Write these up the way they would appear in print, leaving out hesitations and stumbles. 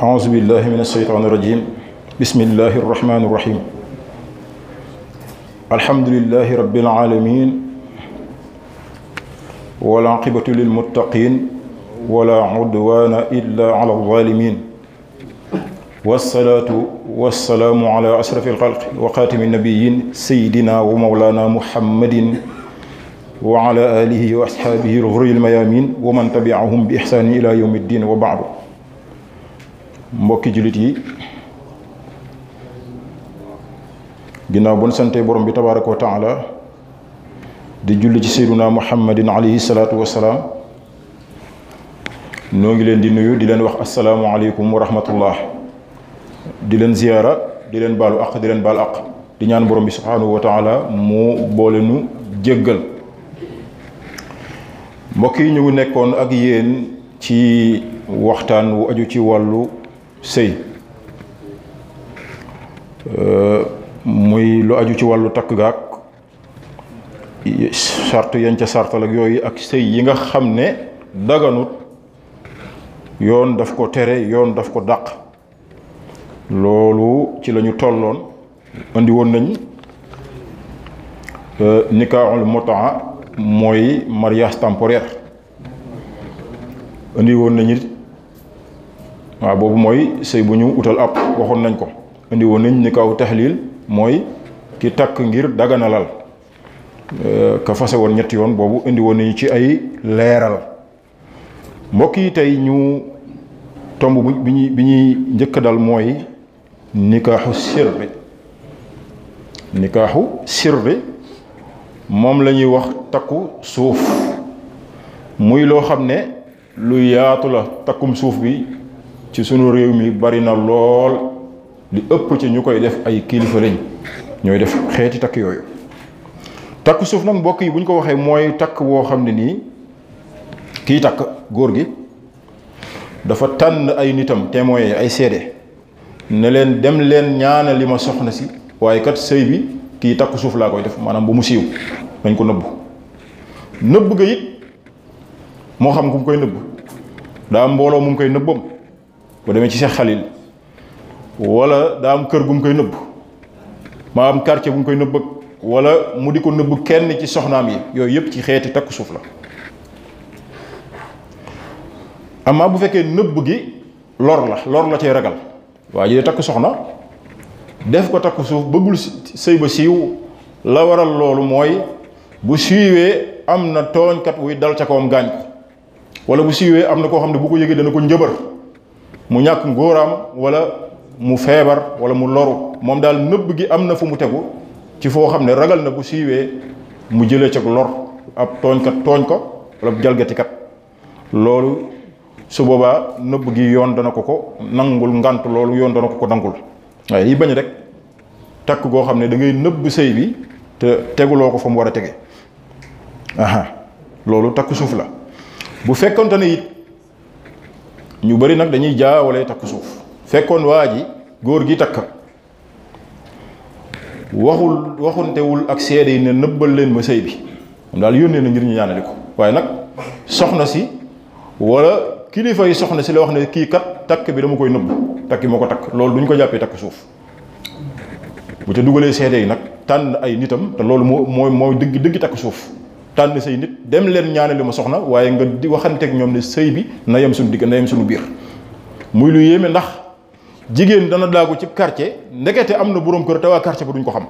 أعوذ بالله من الشيطان الرجيم بسم الله الرحمن الرحيم الحمد لله رب العالمين والعاقبة للمتقين ولا عدوان إلا على الظالمين والصلاة والسلام على أشرف الخلق وخاتم النبيين سيدنا ومولانا محمد وعلى آله وأصحابه الغر الميامين ومن تبعهم بإحسان إلى يوم الدين وبعد. mbokki julit yi ginnaaw bon sante borom bi tabaaraka wa taala di julli ci sayyiduna muhammadin alayhi salatu wassalam noo ngi leen di nuyu di leen wax assalaamu alaykum wa rahmatullah di leen ziyaara di leen baalu aq di leen baal aq di ñaan borom bi subhanahu wa taala mu boole nu jéggal. mbokk yi ñu nekkoon ak yéen ci waxtaan wu aju ci wàllu sëy muy lu aju ci wàllu takk gaak sart yañ ca sartal ak yooyu ak sëy yi nga xam ne daganut yoon daf ko tere yoon daf ko dàq loolu ci lañu tolloon andi woon nañ nikaahul mutaa mooy mariage temporaire andi woon nañ it waaw boobu mooy sëy bu ñu utal ab waxoon nañ ko indi woon nañ nikaahu tahlil mooy ki takk ngir daganalal ka fase woon ñetti yoon boobu indi woon nañu ci ay leeral. mbokk yi tey ñu tomb bi ñuy njëkk dal mooy nikaahu sirri moom la ñuy wax takku suuf muy loo xam ne lu yaatu la. takkum suuf bi ci sunu réew mi bari na lool li ëpp ci ñu koy def ay kilifa lañ ñooy def xeeti takk yooyu. takk suuf nag mbokk yi bu ñu ko waxee mooy takk woo xam ne nii kii takk góor gi dafa tànn ay nitam témoin ay seede ne leen dem leen ñaana li ma soxna si waaye kat sëy bi kii takk suuf laa koy def maanaam bu mu siiw dañ ko nëbb ga it moo xam ku mu koy nëbb daa mbooloo mu koy nëbbam bu demee ci Cheikh Khalil wala daa am kër gu mu koy nëbb maa am quartier bu mu koy nëbb wala mu di ko nëbb kenn ci soxnaam yi yooyu yëpp ci xeeti takk suuf la. amaa bu fekkee nëbb gi lor la cay ragal waa ji de takk soxna def ko takk suuf bëggul sëy ba siiw la waral loolu mooy bu siiwee am na tooñkat wuy dal ca kawam gaañ ko wala bu siiwee am na koo xam ne bu ko yëgee dana ko njëbar mu ñàkk ngóoraam wala mu feebar wala mu loru moom daal nëbb gi am na fu mu tegu ci foo xam ne ragal na bu siiwee mu jëlee ca lor ab tooñkat tooñ ko wala bu jalgatikat loolu su boobaa nëbb gi yoon dana ko nangul ngant loolu yoon dana ko nangul waaye yi bañ rek takk goo xam ne da ngay nëbb sëy bi te teguloo ko fa mu war a tege loolu takk suuf la. bu fekkonte ne it ñu bari nag dañuy jaawale takk suuf fekkoon waa ji góor gi takk waxuntewul ak seede yi ne nëbbal leen ma sëy bi moom daal yónnee na ngir ñu ñaanali ko waaye nag soxna si wala kilifa yi soxna si la wax ne kii kat takk bi dama koy nëbb takk moo ko takk loolu duñ ko jàppee takk suuf bu ca dugalee seede yi nag tànn ay nitam te loolu mooy dëgg takk suuf tànn say nit dem leen ñaanali ma soxna waaye nga di waxanteeg ñoom ne sëy bi na yem suñu digg na yem suñu biir muy lu yéeme ndax jigéen dana daagu ci quartier ndekete am na boroom kër te waa quartier ba duñ ko xam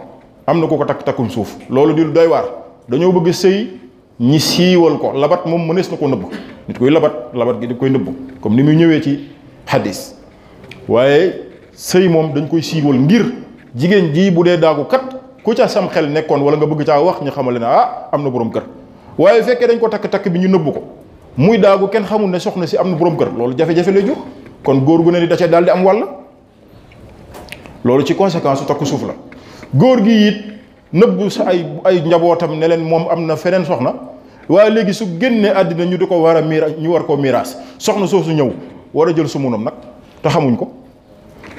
am na ku ko takkum suuf loolu di doy waar dañoo bëgg sëy ñi siiwal ko labat moom mënees na ko nëbb nit koy labat gi di koy nëbb comme ni muy ñëwee ci hadis waaye sëy moom dañ koy siiwal ngir jigéen ji bu dee daagu kat ku ca sam xel nekkoon wala nga bëgg caa wax ñu xamal ne am na boroom kër waaye fekkee dañ ko takk bi ñu nëbb ko muy daagu kenn xamul ne soxna si am na boroom kër loolu jafe-jafe lay jur kon góor gu ne ni da cee daal di am wàll loolu ci conséquence su takk suuf la. góor gi it nëbb sa ay njabootam ne leen moom am na feneen soxna waaye léegi su génnee àddina ñu di ko war a ñu war koo miraas soxna soosu ñëw war a jël sumunam nag te xamuñ ko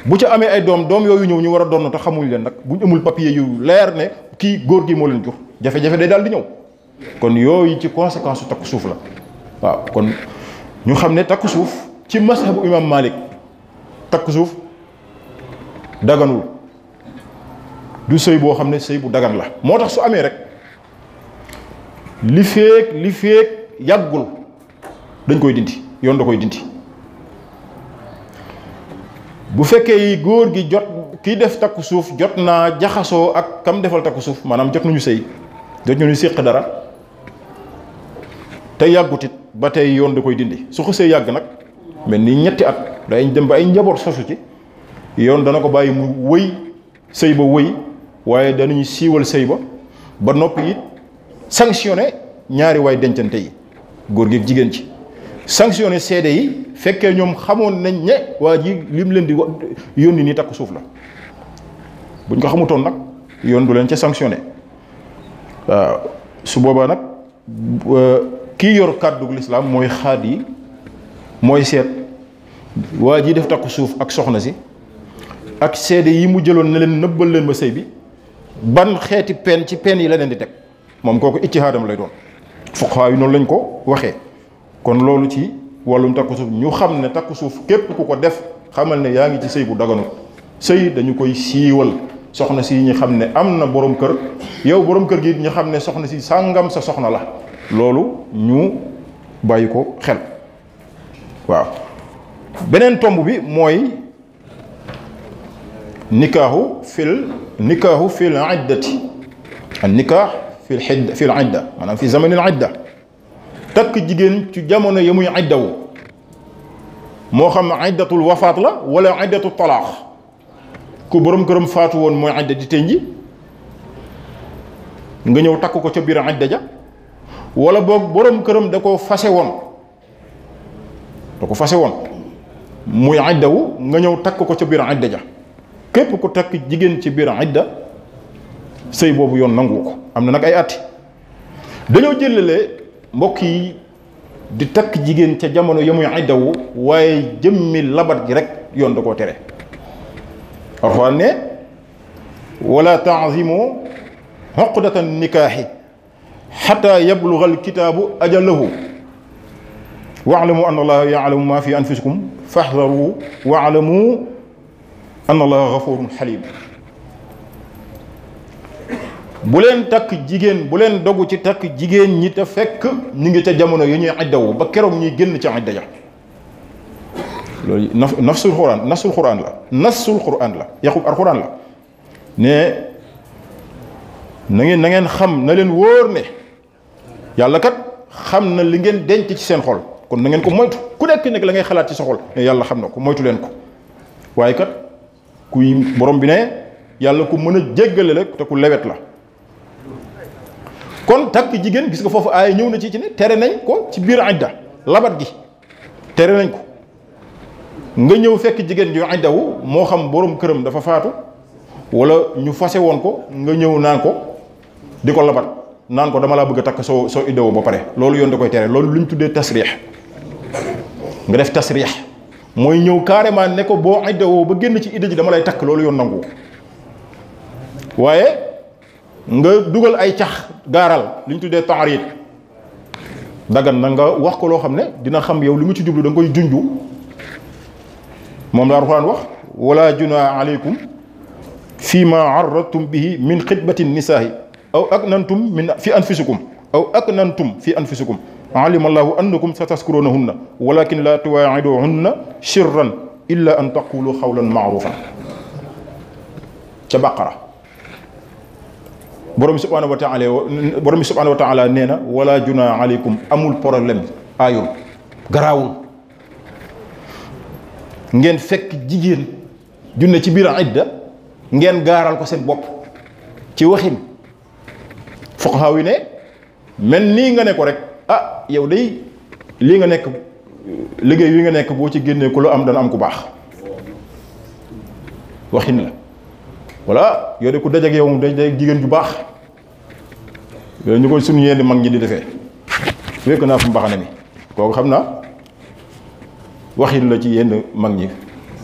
bu ca amee ay doom yooyu ñëw ñu war a doon te xamuñ leen nag buñ amul papier yu leer ne kii góor gi moo leen jur jafe-jafe day daal di ñëw kon yooyu ci conséquence su takk suuf la waaw kon ñu xam ne takk suuf ci mazhabu imam Malik takk suuf daganul du sëy boo xam ne sëy bu dagan la moo tax su amee rek li feek yàggul dañ koy dindi yoon da koy dindi bu fekkee góor gi jot kiy def takku suuf jot naa jaxasoo ak kam defal takku suuf maanaam jot nañu sëy jot nañu séq dara te yàggutit ba tey yoon da koy dindi su xësee yàgg nag mel ni ñetti at day dem ba ay njaboot sosu ci yoon dana ko bàyyi mu wëy sëy ba wëy waaye danañu siiwal sëy ba noppi it sanctionné ñaari waay dencante yi góor gi ak jigéen ci sanctionné seede yi fekkee ñoom xamoon nañ ne waa ji lim leen di yónni nii takku suuf la buñ ko xamutoon nag yoon du leen ca sanctionné waaw su boobaa nag kii yor kàddu lislaam mooy xaad yi mooy seet waa ji def takku suuf ak soxna si ak seede yi mu jëloon ne leen nëbbal leen ma sëy bi ban xeeti pen ci pen yi la leen di teg moom kooku ijtihaadam lay doon fuqahaa yi noonu lañ ko waxee kon loolu ci wàllum takku suuf ñu xam ne takku suuf képp ku ko def xamal ne yaa ngi ci sëy bu daganut sëy dañu koy siiwal soxna si ñu xam ne am na borom kër yow borom kër gi ñu xam ne soxna si sàngam sa soxna la loolu ñu bàyyi ko xel waaw beneen tomb bi mooy nikaahu fil iddati an nikaax fil idda maanaam fi zamanil idda takk jigéen ci jamono ya muy iddawu moo xam iddatul wafaat la wala iddatul talaax ku borom këram faatu woon mooy idda di tënji nga ñëw takk ko ca biir idda ja wala boog borom këram da ko fase woon muy iddawu nga ñëw takk ko ca biir idda ja képp ku takk jigéen ci biir idda sëy boobu yoon nangu ko am na nag ay atti dañoo jëlale mbokk yi di takk jigéen ca jamono ya muy iddawu waaye jëmmi labat gi rek yoon da koo tere Alxuraan ne wala ta'zimu uqdatan nikaahi xataa yabluga alkitaabu ajalahu wa'lamu anna allaha ya'lamu ma fi anfusikum fahdharu wa'lamu anna allaha ghafurun halim bu leen takk jigéen bu leen dogu ci takk jigéen ñi te fekk ñu ngi ca jamono yu ñuy iddawu ba keroog ñuy génn ca idda ja loolu nasul xuraan la yaqub alxuraan la ne na ngeen xam na leen wóor ne yàlla kat xam na li ngeen denc ci seen xol kon na ngeen ko moytu ku nekk nag la ngay xalaat ci sa xol yàlla xam na ko moytu leen ko waaye kat kuy borom bi ne yàlla ku mën a jéggale rek te ku lewet la kon takk jigéen gis nga foofu aaya ñëw na ci ne tere nañ ko ci biir idda labat gi tere nañ ko nga ñëw fekk jigéen ju iddawu moo xam borom këram dafa faatu wala ñu fase woon ko nga ñëw naan ko di ko labat naan ko dama laa bëgg a takk soo iddawu ba pare loolu yoon da koy tere loolu lu ñu tuddee tasriix nga def tasriix mooy ñëw carrément ne ko boo iddawoo ba génn ci idda ji dama lay takk loolu yoon nangu waaye nga dugal ay cax gaaral li ñu tuddee ta'rid dagan na nga wax ko loo xam ne dina xam yow li mu ci jublu da nga koy junju moom la Alxuraan wax wala junaaha aleykum fi ma arradtum bihi min xitbati nisaahi aw aknantum fi anfusikum alima allahu annakum sataskurunahunna walakin la tuwaa'iduhunna sirran illa an taqulu xawlan ma'rufan ca Baqara borom bi subhanahu wa taala nee na wala junaaha aleykum amul problème aayul garaawul ngeen fekk jigéen junne ci biir idda ngeen gaaral ko seen bopp ci waxin fuqahaa yi ne mel nii nga ne ko rek ah yow day lii nga nekk liggéey wi nga nekk boo ci génnee ku la am dana am ku baax waxin la voilà yow de ku dajak yow mu daj jigéen ju baax yooyu ñu koy suñu yenn mag ñi di defee wékk naa fu mbaxane mi kooku xam naa waxin la ci yenn mag ñi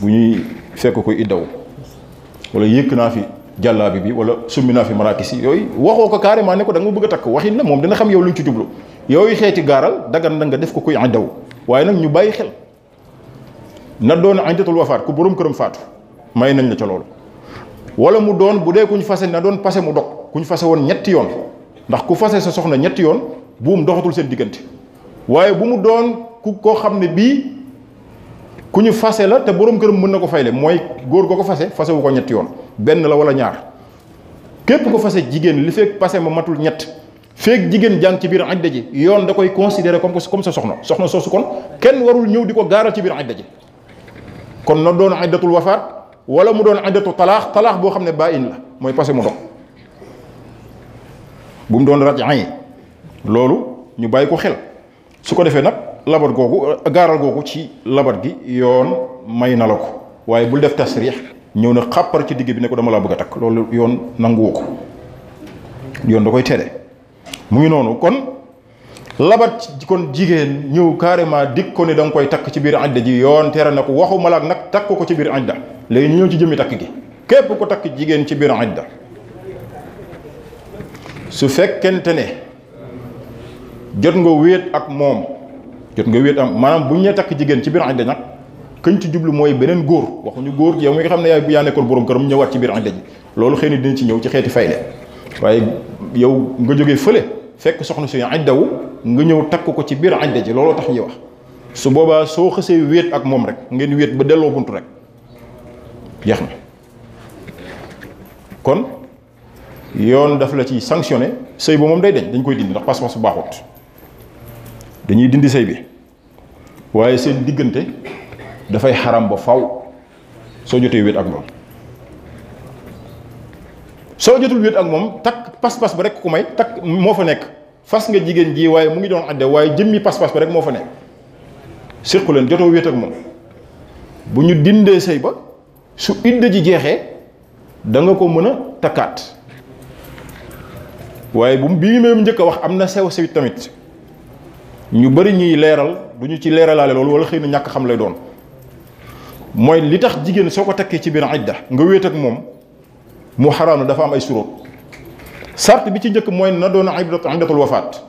bu ñuy fekk koy iddaw wala yëkk naa fi jàllaabi bi wala summi naa fi marakis yi yooyu waxoo ko carrément ne ko da nga bëgg a takk waxin la moom dina xam yow lu ñu ci jublu yooyu xeeti gaaral dagan na nga def ko kuy iddaw waaye nag ñu bàyyi xel na doon iddatul wafaat ku borom këram faatu may nañ la ca loolu. wala mu doon bu dee kuñ fase na doon pase mu dog kuñ fase woon ñetti yoon ndax ku fase sa soxna ñetti yoon buum doxatul seen diggante waaye bu mu doon ku koo xam ne bii ku ñu fase la te borom këram mën na ko fayle mooy góor goo ko fase wu ko ñetti yoon benn la wala ñaar képp ko fase jigéen li fekk pase ma matul ñett feek jigéen jàng ci biir idda ji yoon da koy considérer comme sa soxna soosu kon kenn warul ñëw di ko gaaral ci biir idda ji kon na doon iddatul wafaat wala mu doon iddatu talaax boo xam ne baa in la mooy pase mu dog bu mu doon raj'an loolu ñu bàyyi ko xel su ko defee nag labat googu gaaral googu ci labat gi yoon may na la ko waaye bul def tasriix ñëw na xàppar ci digg bi ne ko dama laa bëgg a takk loolu yoon nanguwu ko yoon da koy tere mu ngi noonu kon labat kon jigéen ñëw carrément dig ko ne da nga koy takk ci biir idda ji yoon tere na ko waxu malaak nag takk ko ci biir idda léegi ñu ñëw ci jëmmi takk gi képp ko takk jigéen ci biir idda su fekkente ne jot nga wéet ak moom maanaam bu ñu nee takk jigéen ci biir idda nag këñ ci jublu mooy beneen góor waxuñu góor yow mi nga xam ne yaa nekkoon borom këram ñëwaat ci biir idda ji loolu xëy na dina ci ñëw ci xeeti fayle waaye yow nga jógee fële fekk soxna si iddawu nga ñëw takk ko ci biir idda ji looloo tax ñuy wax su boobaa soo xësee wéet ak moom rek ngeen wéet ba delloo buntu rek jeex na kon yoon daf la ci sanctionné sëy ba moom day dañ koy dindi ndax pas-pas su baaxut dañuy dindi sëy bi waaye seen diggante dafay xaram ba faw soo jotee wéet ak moom soo jotul wéet ak moom takk pas-pas ba rek ku may takk moo fa nekk fas nga jigéen ji waaye mu ngi doon adde waaye jëmmi pas-pas ba rek moo fa nekk séqu leen jotoo wéet ak moom bu ñu dindee sëy ba su idda ji jeexee da nga ko mën a takkaat waaye bu bii même njëkk a wax am na sew sewit tamit ñu bari ñuy leeral du ñu ci leeralaale loolu wala xëy na ñàkk xam lay doon mooy li tax jigéen soo ko takkee ci biir idda nga wéet ak moom mu xaraam na dafa am ay suróot sart bi ci njëkk mooy na doon iddatul wafaat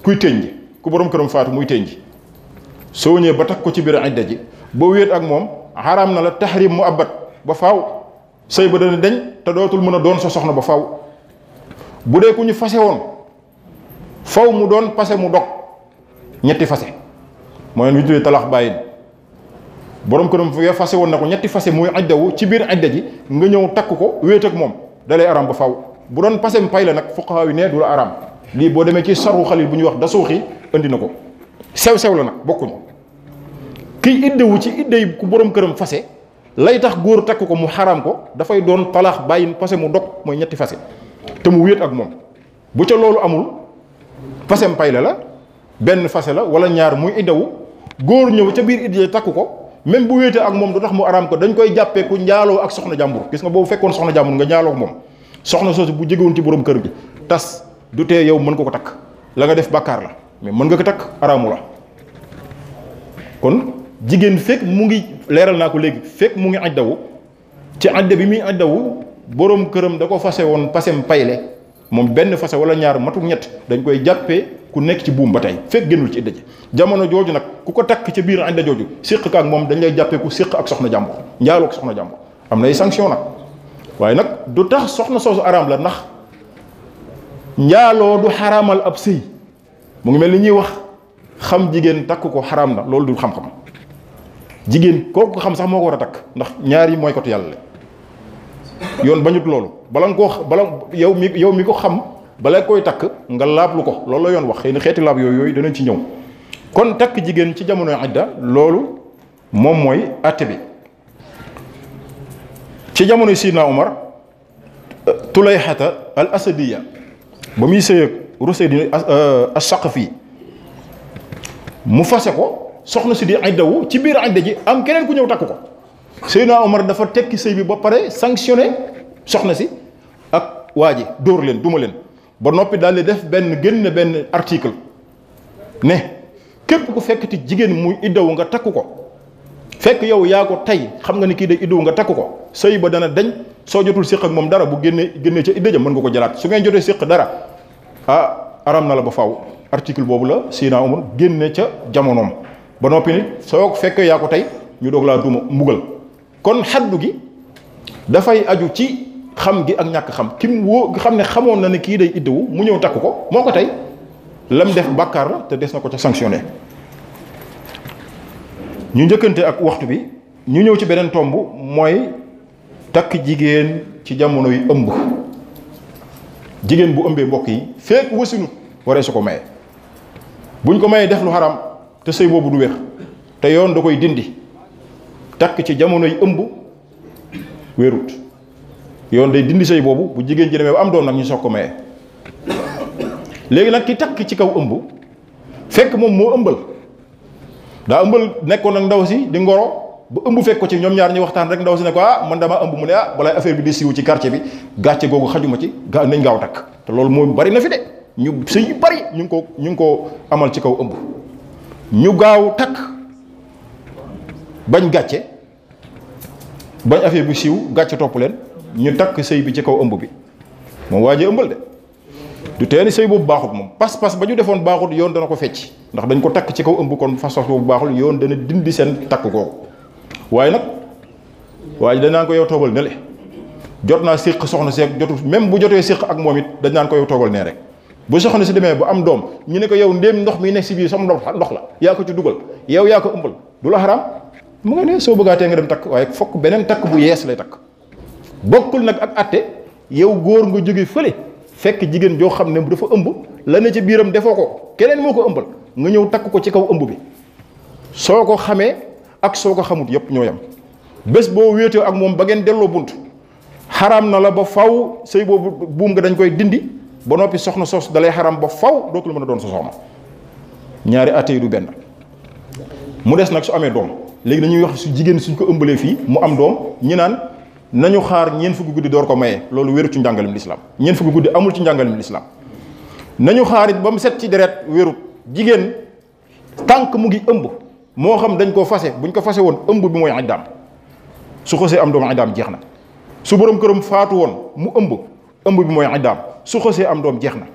kuy tënj ku borom këram faatu muy tënj soo ñëwee ba takk ko ci biir idda ji boo wéet ak moom xaraam na la tahrim mu abbat ba faaw sëy ba dana deñ te dootul mën a doon sa soxna ba faaw bu dee ku ñu fase woon faw mu doon pase mu dog ñetti fase mooy lu ñu tuddee talax bàyyin borom këram ya fase woon na ko ñetti fase muy iddawu ci biir idda ji nga ñëw takk ko wéet ak moom dalay aram ba faw bu doon pase mu pay la nag fuqaha yi ne du la aram lii boo demee ci saru xalil bu ñuy wax da suuxi indi na ko sew la nag bokkuñu kiy iddawu ci idda yi ku borom këram fase lay tax góor takk ko mu xaraam ko dafay doon talaax bàyyin pase mu dog mooy ñetti fase te mu wéet ak moom bu ca loolu amul pasem pay la benn fase la wala ñaar muy iddawu góor ñëw ca biir idda takk ko même bu wéetee ak moom du tax mu araam ko dañ koy jàppee ku njaaloo ak soxna jàmbur gis nga boobu fekkoon soxna jàmbur nga njaaloo ak moom soxna soosu bu jegewoon ci borom kër gi tas du tee yow mën ko takk la nga def bàkkaar la mais mën nga ko takk araamu la kon jigéen fekk mu ngi leeral naa ko léegi fekk mu ngi iddawu ci idda bi muy iddawu borom këram da ko fase woon pasem payle moom benn fase wala ñaar matul ñett dañ koy jàppee ku nekk ci buum ba tey fekk génnul ci idda ji jamono jooju nag ku ko takk ca biir idda jooju séq ak moom dañ lay jàppee ku séq ak soxna jàmbur njaaloo ak soxna jàmbur am na ay sanction nag waaye nag du tax soxna soosu araam la ndax njaaloo du xaraamal ab sëy mu ngi mel ni ñuy wax xam jigéen takk ko xaraam na loolu du xam-xam jigéen kooku xam sax moo ko war a takk ndax ñaar yi mooy ko yàlla yoon bañut loolu bala nga koo bala yow mi ko xam bala koy takk nga laablu ko loolu la yoon wax xëy na xeeti laab yooyu danañ ci ñëw kon takk jigéen ci jamonoy idda loolu moom mooy àtte bi ci jamonoy Sidna Umar Tulayhata al Asadiya ba muy sëy ak Rusayd as-Saqafi mu fase ko soxna si di iddawu ci biir idda ji am keneen ku ñëw takk ko Seydina Omar dafa tekki sëy bi ba pare sanctionné soxna si ak waa ji dóor leen duma leen ba noppi daal di def génn benn article ne képp ku fekkati jigéen muy iddawu nga takk ko fekk yow yaa ko tey xam nga ni kii day iddawu nga takk ko sëy ba dana dañ soo jotul séq ak moom dara bu génnee ca idda ja mën nga ko jëlaat su ngeen jotee séq dara aram na la ba faaw article boobu la Seydina Omar génne ca jamonoom ba noppi nit soo fekkee yaa ko tey ñu doog laa duma mbugal. kon xaddu gi dafay aju ci xam gi ak ñàkk xam ki mu woo xam ne xamoon na ne kii day iddawu mu ñëw takk ko moo ko tey lam def bàkkaar la te des na ko ca sanctionné. ñu njëkkante ak waxtu bi ñu ñëw ci beneen tomb mooy takk jigéen ci jamono yu ëmb. jigéen bu ëmbee mbokk yi feek wasinut waree su ko maye buñ ko mayee def lu xaram te sëy boobu du wér te yoon da koy dindi. takk ci jamono yi ëmb wérut yoon day dindi sëy boobu bu jigéen ji demee ba am doom nag ñu soog ko maye. léegi nag ki takk ci kaw ëmb fekk moom moo ëmbal daa ëmbal nekkoon ak ndaw si di ngoro ba ëmb fekk ko ci ñoom ñaar ñu waxtaan rek ndaw si ne ko man dama ëmb mu ne balay affaire bi di siiw ci quartier bi gàcce googu xajuma ci nañ gaaw takk te loolu moom bari na fi de ñu sëy yu bari ñu ngi ko amal ci kaw ëmb ñu gaaw takk bañ gàcce bañ affaire bu siiw gàcce topp leen ñu takk sëy bi ci kaw ëmb bi moom waa ji ëmbal de du tee ni sëy boobu baaxut moom pas-pas ba ñu defoon baaxut yoon dana ko fecc ndax dañ ko takk ci kaw ëmb kon fas boobu baaxul yoon dana dindi seen takk googu waaye nag waaye dañ naan ko yow toogal ne le jot naa séq soxna seeg jotu même bu jotee séq ak moom it dañ naan ko yow toogal nee rek bu soxna si demee ba am doom ñu ne ko yow ndéem ndox mi nekk si biir sama ndox la yaa ko ci dugal yow yaa ko ëmbal du la xaraam mu nga ne soo bëggaatee nga dem takk waaye fokk beneen takk bu yees lay takk bokkul nag ak atte yow góor nga jóge fële fekk jigéen joo xam ne dafa ëmb la ne ci biiram defoo ko keneen moo ko ëmbal nga ñëw takk ko ci kaw ëmb bi soo ko xamee ak soo ko xamut yépp ñoo yam bés boo wéetee ak moom ba ngeen delloo bunt xaraam na la ba faw sëy boobu buum nga dañ koy dindi ba noppi soxna sos dalay xaraam ba faw dootul mën a doon sa soxna ñaari atte yi du benn mu des nag su amee doom léegi dañuy wax su jigéen suñ ko ëmbalee fii mu am doom ñi naan nañu xaar ñeent fukki guddi door ko maye loolu wéru ci njàngalem lislaam ñeent fukki guddi amul ci njàngalem lislaam nañu xaar it ba mu set ci deret wérut jigéen tànk mu ngi ëmb moo xam dañ koo fase buñ ko fase woon ëmb bi mooy iddaam su xësee am doom iddaam jeex na su borom këram faatu woon mu ëmb bi mooy iddaam su xësee am doom jeex na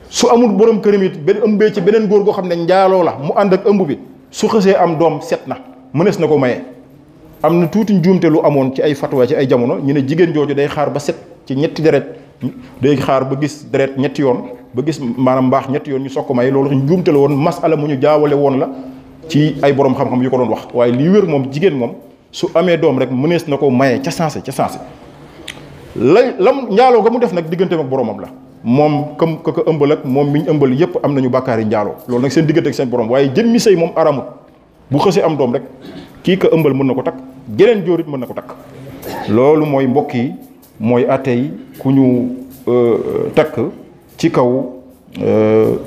su amul borom këram it benn ëmbee ci beneen góor goo xam ne njaaloo la mu ànd ak ëmb bi su xësee am doom set na mënees na ko maye. am na tuuti njuumte lu amoon ci ay fatwa ci ay jamono ñu ne jigéen jooju day xaar ba set ci ñetti deret day xaar ba gis deret ñetti yoon ba gis maanaam mbaax ñetti yoon ñu soog ko may loolu njuumte la woon masala mu ñu jaawale woon la ci ay borom xam-xam yu ko doon wax waaye lii wér moom jigéen moom su amee doom rek mënees na ko maye ca sensé lam njaaloo ga mu def nag digganteem ak boromam la moom comme que ëmbal ak moom mi ñu ëmbal yépp am nañu bàkkaar yi njaaloo loolu nag seen diggante ak seen borom waaye jëmmi sëy moom aramut bu xësee am doom rek kii ka ëmbal mën na ko takk geneen jóor it mën na ko takk loolu mooy mbokk yi mooy atey ku ñu takk ci kaw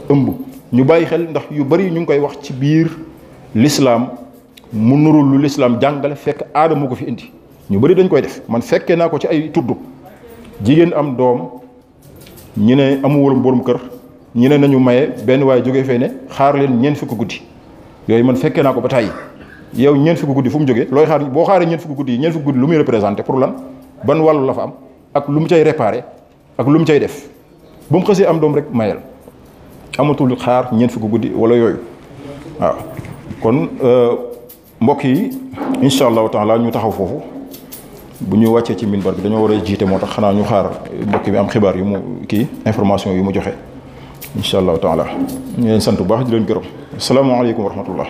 ëmb ñu bàyyi xel ndax yu bari ñu ngi koy wax ci biir lislaam mu nurul lu lislaam jàngale fekk aada moo ko fi indi ñu bari dañ koy def man fekkee naa ko ci ay tudd jigéen am doom ñu ne amuwul borom kër ñu ne nañu maye benn waaye jógee fee ne xaar leen ñeent fukki guddi yooyu man fekkee naa ko ba tàyyi yow ñeent fukki guddi fu mu jógee looy xaar boo xaaree ñeent fukki guddi yi ñeent fukki guddi lu muy représenté pour lan ban wàllu la fa am ak lu mu cay réparé ak lu mu cay def bu mu xësee am doom rek mayel amatul xaar ñeent fukki guddi wala yooyu waaw kon mbokk yi incha allahu taala ñu taxaw foofu bu ñu wàccee ci minbar bi dañoo war a jiite moo tax xanaa ñu xaar mbokk bi am xibaar yu mu kii information yu mu joxe incha allahu taala ñu leen sant bu baax di leen gërëm asalaamaaleykum wa rahmatullah